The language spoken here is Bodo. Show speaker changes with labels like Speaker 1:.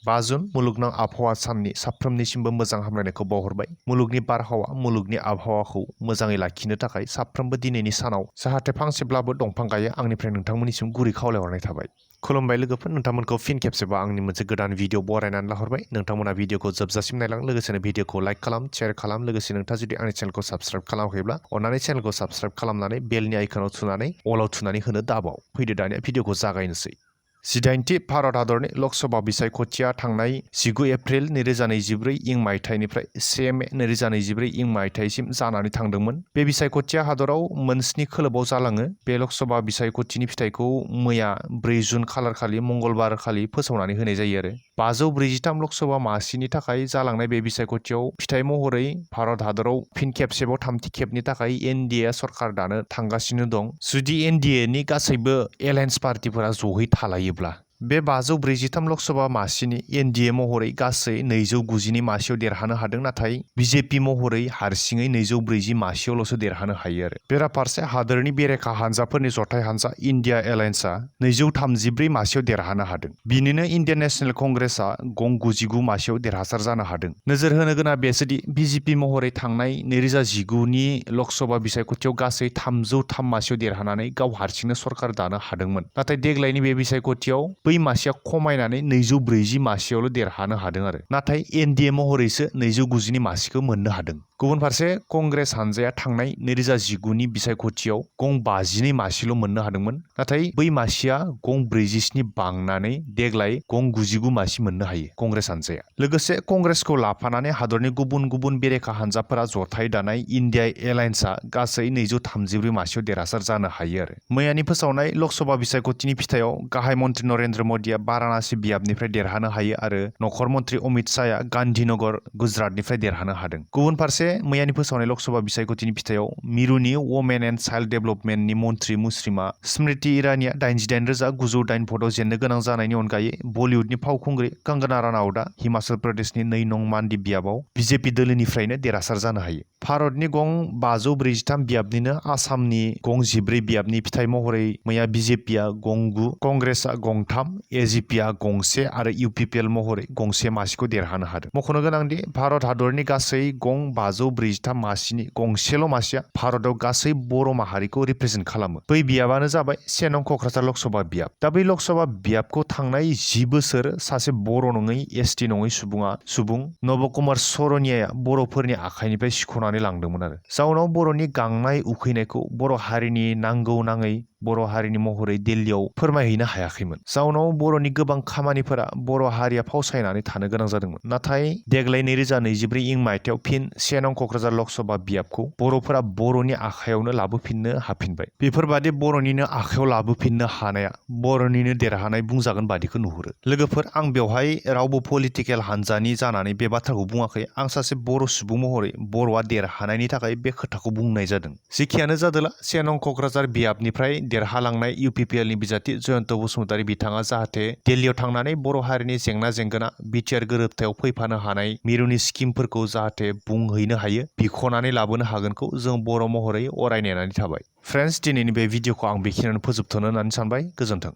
Speaker 1: 5 जुन मुलुगनां आबहावा साननि साफ्रोमनिसिमबो मोजां हामलायनायखौ बावहरबाय। मुलुगनि बारहावा, मुलुगनि आबहावाखौ मोजाङै लाखिनो थाखाय साफ्रोमबो दिनैनि सानाव जाहाथे फांसेब्लाबो दंफां गायो, आंनिफ्राय नोंथांमोननिसिम गुरै खावलायहरनाय थाबाय। खुलुमबाय लोगोफोर, नोंथांमोनखौ फिन खेबसेबाव आंनि मोनसे गोदान भिडिअ बरायनानै लाहरबाय। नोंथांमोना भिडिअखौ जोबजासिम नायलां, लोगोसेनो भिडिअखौ लाइक खालाम, शेयार खालाम। लोगोसे नोंथाङा जुदि आंनि चेनेलखौ साबस्क्राइब खालामाखैब्ला अन्नानै चेनेलखौ साबस्क्राइब खालामनानै बेलनि आइकनाव थुनानै अलाव थुनानै होनो दाबाव। फैदो दानिया भिडिअखौ जागायनोसै। 18थि भारत हादरनि लकसभा बिसायख'थिया थांनाय 19 एप्रिल 2024 इं मायथाइनिफ्राय 1 मे 2024 इं मायथाइसिम जानानै थांदोंमोन। बे बिसायख'थिया हादराव मोनस्नि खोलोबाव जालाङो। बे लकसभा बिसायख'थिनि फिथाइखौ मैया 4 जुन खालारखालि मंगलबार खालि फोसावनानै होनाय जायो आरो 543 लकसभा मासिनि थाखाय जालांनाय बे बिसायख'थियाव फिथाइ महरै भारत हादराव फिन खेबसेबाव थामथि खेबनि थाखाय एनडिए सरकार दानो थांगासिनो दं। जुदि एनडिएनि गासैबो एलायन्स पार्टिफोरा जयै थालायोब्ला बे 543 लकसभा मासिनि एनडिए महरै गासै 290नि मासियाव देरहानो हादों, नाथाय बिजेपि महरै हारसिङै 240 मासियावल'सो देरहानो हायो आरो बेराफारसे हादोरनि बेरेखा हानजाफोरनि जथाय हानजा इन्डिया एलायन्सआ 234 मासियाव देरहानो हादों। बिनिनो इन्डियान नेशनेल कंग्रेसआ गं 99 मासियाव देरहासार जानो हादों। नोजोर होनो गोनां बेसोदि बिजेपि महरै थांनाय 2019नि लकसभा बिसायख'थियाव गासै 303 मासियाव देरहानानै गाव हारसिंनो सरकार दानो हादोंमोन, नाथाय देग्लायनि बे बिसायख'थियाव बै मासिया खमायनानै 240 मासियावल' देरहानो हादों आरो नाथाय एनडिए महरैसो 290नि मासिखौ मोननो हादों। गुबुन फारसे कंग्रेस हानजाया थांनाय 2019नि बिसायख'थियाव गं 52 मासिल' मोननो हादोंमोन, नाथाय बै मासिया गं 47 बांनानै देग्लाय गं 99 मासि मोननो हायो कंग्रेस हानजाया। लोगोसे कंग्रेसखौ लाफानानै हादरनि गुबुन गुबुन बेरेखा हानजाफोरा जथाय दानाय इन्डिया एलायन्सआ गासै 234 मासियाव देरहासार जानो हायो आरो मैयानि फोसावनाय लकसभा बिसायख'थिनि फिथाइयाव गाहाय मन्त्रि नरेन्द्र मदिया बाराणासि बियाबनिफ्राय देरहानो हायो आरो नखर मन्त्रि अमित शाहया गान्धीनगर गुजरातनिफ्राय देरहानो हादों। गुबुन फारसे मैयानि फोसावनाय लकसभा बिसायख'थिनि फिथाइयाव मिरुनि वमेन एन्ड चाइल्ड डेभेलपमेन्टनि मन्त्रि मुस्रिमा स्मृति ईरानीआ 89,908 भटआव जेननो गोनां जानायनि अनगायै बलिउडनि फावखुंग्रि कंगना रानावतआ हिमाचल प्रदेशनि 2 नं मान्डि बियाबाव बिजेपि दोलोनिफ्रायनो देरहासार जानो हायो। भारतनि गं 543 बियाबनिनो आसामनि गं 14 बियाबनि फिथाइ महरै मैया बिजेपिया गं 9, कंग्रेसआ गं 3, एजिपिआ गं 1 आरो इउपिपिएल महरै गं 1 मासिखौ देरहानो हादों। मख'नो गोनांदि भारत हादरनि गासै गं 543 मासिनि गंसेल' मासिया भारताव गासै बर' माहारिखौ रिप्रेजेन्ट खालामो। बै बियाबानो जाबाय 1 नं क'क्राझार लकसभा बियाब। दा बै लकसभा बियाबखौ थांनाय 10 बोसोर सासे बर' नङै एसटि नङै सुबुं नब कुमार सरनियाया बर'फोरनि आखाइनिफ्राय सिख'नानै लांदोंमोन आरो जाउनाव बर'नि गांनाय उखैनायखौ बर' हारिनि नांगौ नाङै बर' हारिनि महरै दिल्लीयाव फोरमायहैनो हायाखैमोन। जाउनाव बर'नि गोबां खामानिफोरा बर' हारिया फावसायनानै थानो गोनां जादोंमोन। नाथाय देग्लाय 2024 इं मायथाइयाव फिन 1 नं क'क्राझार लकसभा बियाबखौ बर'फोरा बर'नि आखायावनो लाबोफिननो हाफिनबाय। बेफोरबादि बर'निनो आखायाव लाबोफिननो हानाया बर'निनो देरहानाय बुंजागोन बादिखौ नुहुरो। लोगोफोर, आं बेवहाय रावबो पलिटिकेल हानजानि जानानै बे बाथ्राखौ बुङाखै। आं सासे बर' सुबुं महरै बर'आ देरहानायनि थाखाय बे खोथाखौ बुंनाय जादों। जेखियानो जादोला 1 नं क'क्राझार बियाबनिफ्राय देरहालांनाय इउपिपिएलनि बिजाथि जयन्त बसुमतारी बिथाङा जाहाथे दिल्लीयाव थांनानै बर' हारिनि जेंना जेंगोना बिटिआर गोरोबथायाव फैफानो हानाय मिरुनि स्किमफोरखौ जाहाथे बुंहैनो हायो, बिख'नानै लाबोनो हागोनखौ जों बर' महरै अराय नेनानै थाबाय। फ्रेन्ड्स, दिनैनि बे भिडिअखौ आं बेखिनियावनो फोजोबथ'नो होननानै सानबाय। गोजोन्थों।